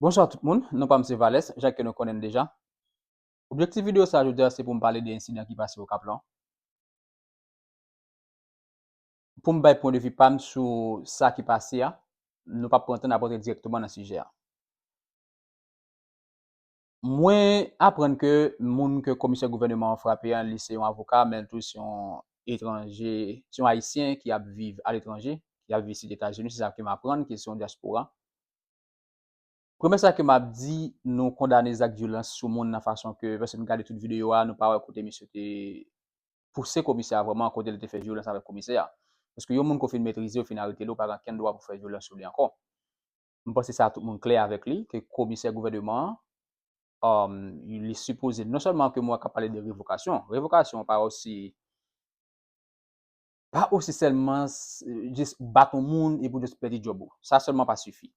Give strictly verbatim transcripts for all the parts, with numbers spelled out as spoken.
Bonswa tout moun, non pa m se Valès, jan ke nou konnen m deja. Objektif videyo sa jodi a se pou m pale de ensidan ki pase Okap lan. Pou m bay pwen de vi pa m sou sa ki pase a, nou p ap pran tan, n ap rantre dirèkteman nan sijè a. Mwen aprann ke moun ke komisè gouvèneman an frape a, li se yon avoka, men l tou se yon etranje, se yon Ayisyen ki ap viv aletranje, ki ap viv isit Etazini, se sa ke m aprann, ki se yon dyaspora. Premye sa ke m ap di, nou kondane zak vyolans sou moun nan fason ke, paske m gade tout videyo a, nou pa wè kote misye te pouse komisè a vrèman, kote l te fè vyolans avèk komisè a. Paske yon moun ke w fin metrize, w fin arete li, w pa gen okenn dwa pou fè vyolans sou li ankò. M panse sa tout moun klè avèk li, ke komisè gouvèneman an, um, li sipoze, non sèlman ke mwen ka pale de revokasyon, revokasyon pa osi, pa osi sèlman s- jis bat yon moun epi w jis pèdi djòb ou. Sa sèlman pa sifi.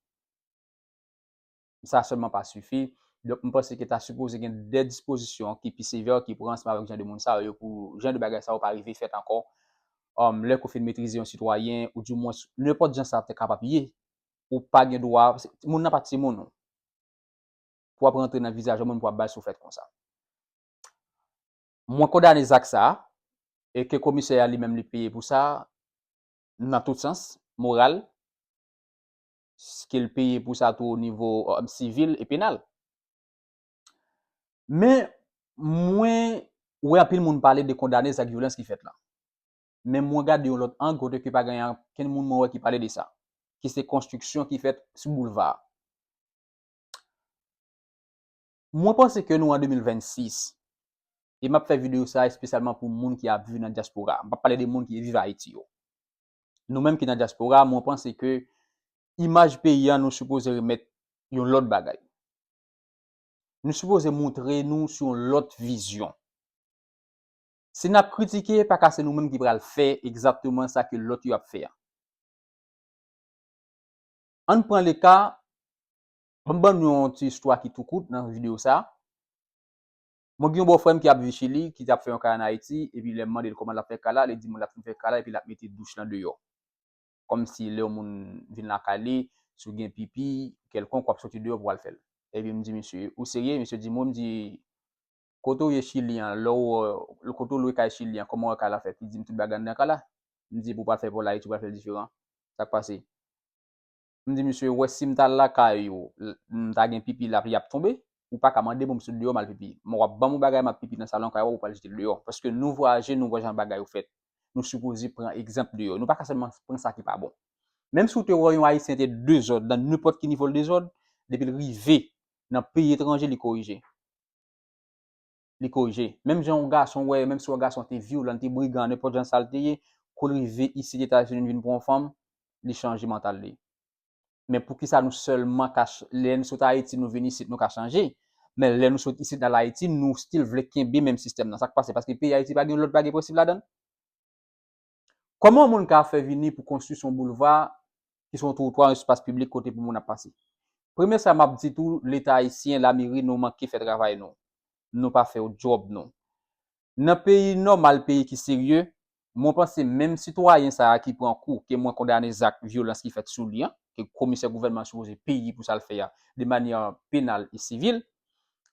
Sa sèlman pa sifi. Donk, m panse ke ta sipoze gen de dispozisyon ki pi sevè ki pran ansanm avèk jan de moun sa yo pou jan de bagay sa yo pa rive fèt ankò. Um, lè ke w fin metrize yon sitwayen, ou dimwens nenpòt jan sa te kapab ye, ou pa gen dwa, moun nan pa timoun ou. Pou w ap rantre nan vizaj yon moun pou w ap ba l souflèt konsa. Mwen kondane zak sa a, e ke komisè a li menm li peye pou sa, nan tout sans, moral, ke l peye pou sa tou o nivo um, sivil e penal. Men, mwen wè anpil moun pale de kondane zak vyolans ki fèt la. Men mwen gade yon lòt ang kote ke pa gen okenn moun mwen wè ki pale de sa, ki se konstriksyon ki fèt sou boulva a. Mwen panse ke nou an de mil vennsis, e m ap fè videyo sa a espesyalman pou moun ki ap viv nan dyaspora. M p ap pale de moun ki viv Ayiti yo. Nou menm ki nan dyaspora, mwen panse ke imaj peyi a nou sipoze remèt yon lòt bagay. Nou sipoze montre nou sou yon lòt vizyon. Si n ap kritike, pa ka se nou menm ki pral fè egzakteman sa ke lòt yo ap fè a. Ann pran le ka, ban m ban nou yon ti istwa ki tou kout nan videyo sa. Mwen gen yon bòfrè m ki ap viv Chili, ki t ap fè yon kay ann Ayiti, epi lè m mande l kòman l ap fè kay la, li di m l ap fin fè kay la, epi l ap mete douch lan deyò. Kòmsi lè yon moun vin lakay li, si w gen pipi kèlkonk, w ap soti deyò pou w al fè l. Epi m di misye, ou serye? Misye di m wi, m di, kote w ye Chili an, lè w, kote w lwe kay Chili an, kòman w wè kay la fèt? Li di m tout bagay anndan kay la. M di, pou w pa fè pou l Ayiti, w pa fè l diferan. Sa k pase? M di misye, wè si m t al lakay ou, m ta gen pipi la, y ap tonbe, ou pa ka mande pou m sot deyò m al pipi. Men w ap ban m yon bagay, m ap pipi nan salon kay ou, ou pral jete l deyò. Paske nou vwayaje, nou wè jan bagay yo fèt. Nou sipoze pran egzanp de yo. Nou pa ka sèlman pran sa ki pa bon. Menm si w te wè yon Ayisyen te dezòd nan nenpòt ki nivo l dezòd, depi l rive nan peyi etranje, li korije. Li korije. Menm jan yon gason wè, menm si yon gason te vyolan, te brigan, nenpòt jan sa l te ye, kou l rive isit Etazini, l vin pran yon fanm, li chanje mantal li. Men poukisa nou sèlman ka, lè nou sot Ayiti, nou vin isit, nou ka chanje? Men lè nou sot isit al Ayiti, nou still vle kenbe menm sistèm nan. Sa k pase? Paske peyi Ayiti pa gen lòd, pa gen prensip ladan l. Kòman yon moun ka fè vini pou konstwi yon boulva ki se yon twotwa, yon espas piblik kote pou moun ap pase? Premye sa m ap di tou, Leta ayisyen, lameri, nou manke fè travay nou. Nou pa fè djòb nou. Nan peyi nòmal, peyi ki serye, mwen panse menm sitwayen sa a ki pran kou, ke mwen kondane zak vyolans ki fèt sou li an, ke komisè gouvènman an sipoze peye pou sa l fè a, de manyè penal e sivil.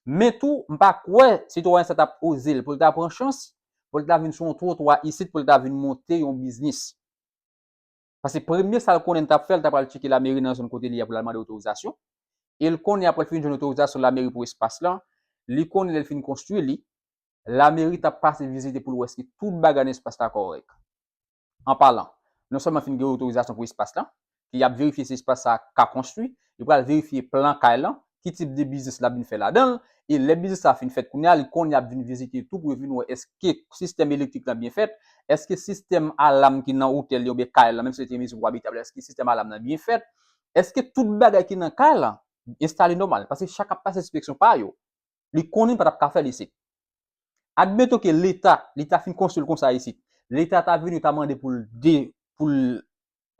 Men tou, m pa kwè sitwayen sa t ap oze l pou l ta pran chans, pou l ta vin sou yon twotwa isit, pou l ta vin monte yon biznis. Paske premye sa l konnen l t ap fè, l ta pral tcheke lameri nan zòn kote li a pou l al mande otorizasyon. E l konnen apre l fin jwenn otorizasyon lameri pou espas lan, li konnen lè l fin konstwi li, lameri t ap pase vizite pou l wè si tout bagay nan espas la kòrèk. An palan, non sèlman fin gen otorizasyon pou espas lan, ke y ap verifye si espas sa ka konstwi, yo pral verifye plan kay lan, ki tip de biznis l ap vin fè ladan l, e lè biznis la fin fèt kounye a, li konnen y ap vin vizite tou pou yo vin wè èske sistèm elektrik lan byen fèt, èske sistèm alam ki nan otèl li oubyen kay lan, menm si se te yon mezon pou abitab la, èske sistèm alam nan byen fèt, èske tout bagay ki nan kay lan enstale nòmal, paske chak ap pase enspeksyon pa yo. Li konnen pa t ap ka fè l isit. Admeton ke Leta, li ta fin konstwi l konsa isit. Leta ta vini, ta mande pou l de, pou l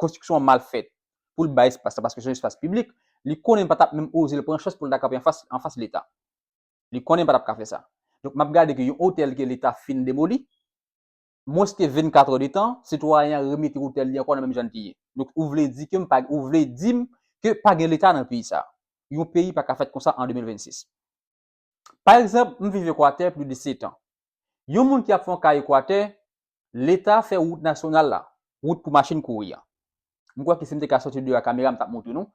konstriksyon an mal fèt, pou l bay espas la, paske se yon espas piblik, li konnen pa t ap menm oze l pran chans pou l ta kanpe anfas, anfas Leta. Li konnen pa t ap ka fè sa. Donk, m ap gade ke yon otèl ke Leta fin demoli, mwens ke vennkat è de tan, sitwayen an remete otèl li ankò nan menm jan l te ye. Donk, ou vle di ke m pa, ou vle di m ke pa gen Leta nan peyi sa a. Yon peyi pa ka fèt konsa an de mil vennsis. Pa egzanp, m viv Ekwatè plis de sèt an. Yon moun ki ap fè yon kay Ekwatè, Leta fè wout nasyonal la, wout pou machin kouri an. M kwè ke si m te ka sòti deyò a kamera, m t ap montre nou.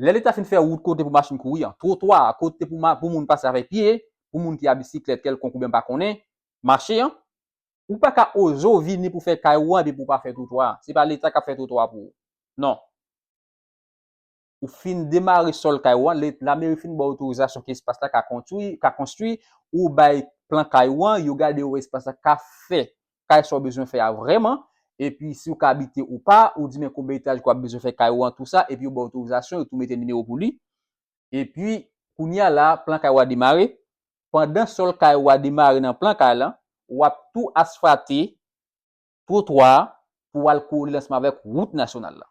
Lè Leta fin fè wout kote pou machin kouri an, twotwa a, kote pou, ma, pou moun pase avèk pye, pou moun ki a bisiklèt kèlkonk oubyen m pa konnen, mache an, ou pa ka oze w vini pou fè kay ou an epi pou w pa fè twotwa a. Se pa Leta k ap fè twotwa a pou ou. Non. Ou fin demare sòl kay ou an, le- lameri fin ba w otorizasyon ke espas la ka konstwi, ka konstwi, ou bay plan kay ou an, yo gade yo wè espas la ka fè kay sa w bezwen fè a vrèman, epi si w ka abite ou pa, ou di men konbyen etaj ke w ap bezwen fè kay ou an, tou sa, epi yo ba w otorizasyon, yo tou mete nimewo pou li. Epi, kounye a la, plan kay ou a demare. Pandan sòl kay ou a demare nan plan kay la, w ap tou asfate twotwa a pou w al kole l ansanm avèk wout nasyonal la.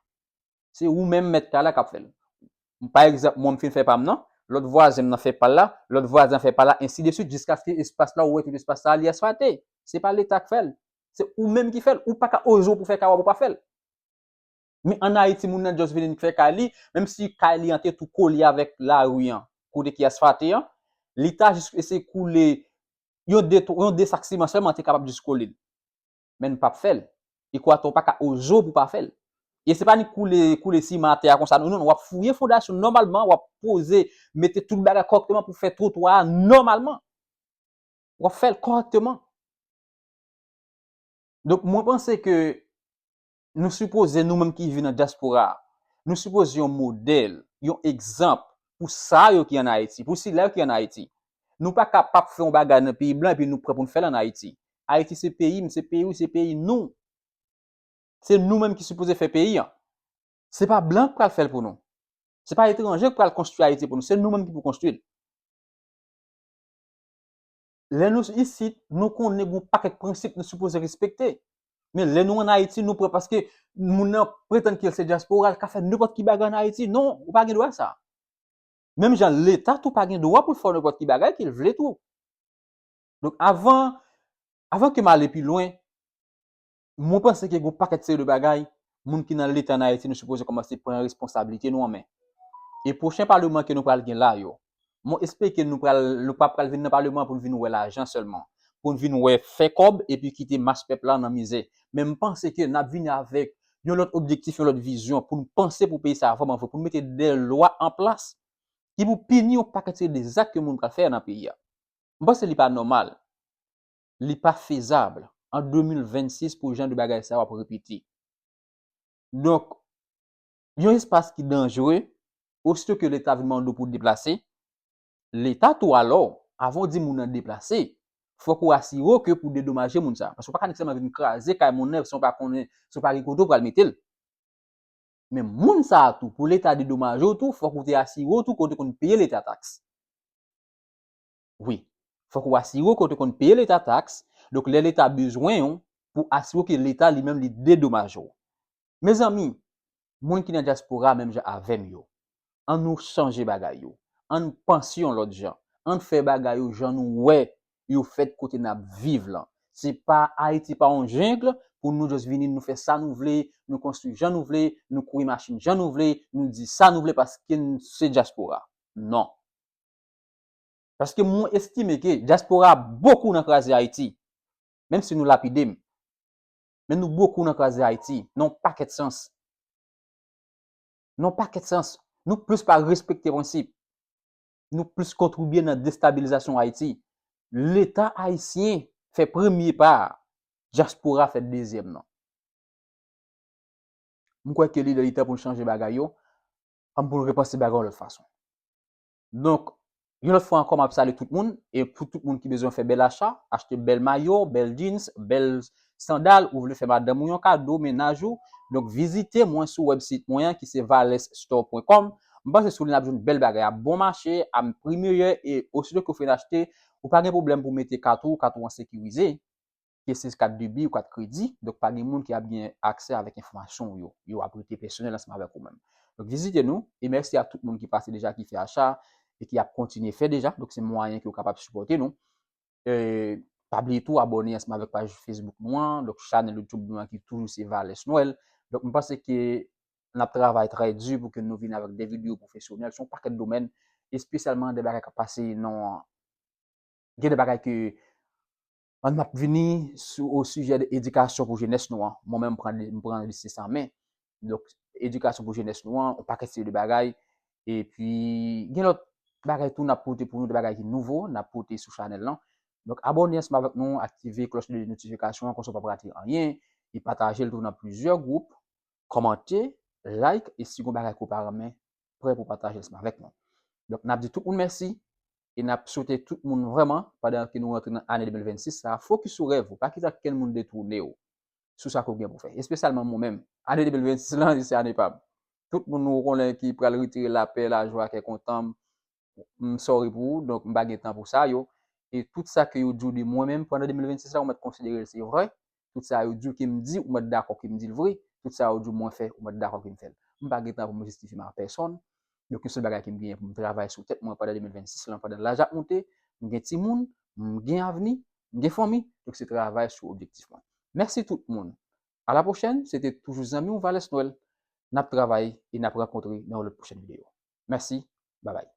Se ou menm mèt kay la k ap fè l. Pa egzanp, mwen m fin fè pa m nan, lòt vwazen m nan fè pa l la, lòt vwazen an fè pa l la, ensi de swit, jiskaske espas la, ou wè tout espas sa a, li asfate. Se pa Leta k fè l. Se ou menm ki fè l. Ou pa ka oze w pou fè kay ou a pou w pa fè l. Men ann Ayiti, moun nan just vin fè kay li, menm si kay li an te tou kole avèk lari an, kote ki asfate an, li ta jis eseye koule yon de, yon de sak siman sèlman, te kapab jis kole l. Men n p ap fè l. Ekwatè w pa ka oze w pou w pa fè l. E se pa ni koule, koule siman atè a konsa, non, non, non, w ap fouye fondasyon nòmalman, w ap poze, mete tout bagay kòrèkteman pou fè twotwa a nòmalman. W ap fè l kòrèkteman. Donk, mwen panse ke nou sipoze, nou menm ki viv nan dyaspora a, nou sipoze yon modèl, yon egzanp pou sa yo ki ann Ayiti, pou sila yo ki ann Ayiti. Nou pa ka p ap fè yon bagay nan peyi blan epi nou prè pou n fè l ann Ayiti. Ayiti se peyi m, se peyi w, se peyi nou. Se nou menm ki sipoze fè peyi an. Se pa blan k pral fè l pou nou. Se pa etranje k pral konstwi Ayiti pou nou. Se nou menm ki pou konstwi l. Lè nou isit, nou konnen gen yon pakèt prensip nou sipoze respekte. Men lè nou ann Ayiti, nou prè paske moun nan pretann ke l se dyaspora, l ka fè nenpòt ki bagay ann Ayiti. Non, ou pa gen dwa sa. Menm jan Leta tou pa gen dwa pou l fè w nenpòt ki bagay ke l vle tou. Donk, avan, avan ke m ale pi lwen, mwen panse ke gen yon pakèt seri de bagay, moun ki nan Leta ann Ayiti, nou sipoze kòmanse pran responsablite nou an men. E pwochen paleman ke nou pral gen la yo, mwen espere ke nou pral, nou pa pral vin nan paleman pou n vin wè lajan sèlman, pou n vin wè fè kòb epi kite mas pèp la nan mizè. Men m panse ke n ap vini avèk yon lòt objektif, yon lòt vizyon pou n panse pou peyi sa a vrèman vre, pou n mete de lwa an plas ki pou pini yon pakèt seri de zak ke moun pral fè nan peyi a. M panse li pa nòmal, li pa fezab an de mil vennsis pou jan de bagay sa yo ap repete. Donk, yon espas ki danjere, osito ke Leta vin mande w pou w deplase, Leta tou alò, avan w di moun nan deplase, fòk ou asire w ke pou dedomaje moun sa. Paske w pa ka nèk sèlman vin kraze kay moun nan, san w pa konnen, san w pa gen kote w pral mete l. Men moun sa a tou, pou Leta dedomaje w tou, fòk ou te asire w tou ke w te konn peye Leta taks. Wi, fòk ou asire w ke w te konn peye Leta taks. Donk, lè Leta bezwen w, pou asire w ke Leta li menm li dedomaje w. Mezanmi, moun ki nan dyaspora menm jan avè m yo, ann nou chanje bagay yo. Ann panse yon lòt jan. Ann fè bagay yo jan nou wè yo fèt kote n ap viv lan. Se pa, Ayiti pa yon jeng pou nou just vini, nou fè sa nou vle, nou konstwi jan nou vle, nou kouri machin jan nou vle, nou di sa nou vle paske n se dyaspora. Non. Paske mwen estime ke dyaspora a bokou nan kraze Ayiti. Menm si nou lapide m. Men nou bokou nan kraze Ayiti, nan yon pakèt sans. Nan yon pakèt sans. Nou plis pa respekte prensip. Nou plis kontribye nan destabilizasyon Ayiti. Leta ayisyen fè premye pa a, dyaspora fè dezyèm nan. M kwè ke li lè li tan pou n chanje bagay yo, ann pou n repanse bagay yo lòt fason. Donk, yon lòt fwa ankò, m ap salye tout moun, e pou tout moun ki bezwen fè bèl acha, achte bèl mayo, bèl jeans, bèl sandal, ou vle fè madanm ou yon kado, mennaj ou, donk vizite mwen sou wèbsit mwen an ki se valès store pwen kòm. M panse sou li n ap jwenn bèl bagay a bon mache, a pri meyè, e osito ke w fin achte, ou pa gen pwoblèm pou w mete kat ou, kat ou an sekirize. Ke se kat debi ou kat kredi, donk pa gen moun ki ap gen aksè avèk enfòmasyon w yo. Yo ap rete pèsonèl ansanm avèk ou menm. Donk vizite nou, e mèsi a tout moun ki pase deja, ki fè acha, e ki ap kontinye fè deja. Donk se mwayen ke w kapab sipòte nou. E pa bliye tou abòne ansanm avèk paj Facebook nou an, donk chanèl YouTube nou an ki toujou se Valès Nwèl. Donk m panse ke n ap travay trè di pou ke nou vin avèk de videyo pwofesyonèl sou yon pakèt domèn, espesyalman de bagay k ap pase nan, gen de bagay ke, an, m ap vini sou, o sijè de edikasyon pou jenès nou an. Mwen menm, m pran, m pran dosye sa an men. Donk, edikasyon pou jenès nou an, yon pakèt seri de bagay. Epi, gen lòt bagay tou n ap pote pou nou, de bagay ki nouvo, n ap pote sou chanèl lan. Donk, abòne ansanm avèk nou, aktive klòch de notifikasyon an, konsa w p ap rate anyen. E pataje l tou nan plizyè gwoup, kòmante, like, e si gon bagay ke w pa renmen, prè pou pataje l ansanm avèk nou. Donk, n ap di tout moun mèsi, e n ap swete tout moun vrèman, pandan ke nou rantre nan ane de mil vennsis sa, fokis sou rèv ou, pa kite okenn moun detounen w sou sa ke w gen pou fè, espesyalman mwen menm. Ane de mil vennsis lan, se ane pa m. Tout moun nou konnen ki pral retire lapè, lajwa, kè kontan, m sorry pou ou, donk m pa gen tan pou sa yo. E tout sa ke yo di w de mwen menm pandan de mil vennsis la, ou mèt konsidere l se vrè. Tout sa yo di w ke m di, ou mèt dakò ke m di l vre. Tout sa yo di w mwen fè, ou mèt dakò ke m fè l. M pa gen tan pou m jistifye m ak pèsonn. Donk, yon sèl bagay ke m genyen pou m travay sou tèt mwen pandan de mil vennsis lan, pandan laj ap monte, m gen timoun, m gen avni, m gen fanmi. Donk, se travay sou objektif mwen. Mèsi tout moun. A la pwochèn, se te toujou zanmi w Valès Nwèl. N ap travay e n ap rankontre nan yon lòt pwochèn videyo. Mèsi, babay.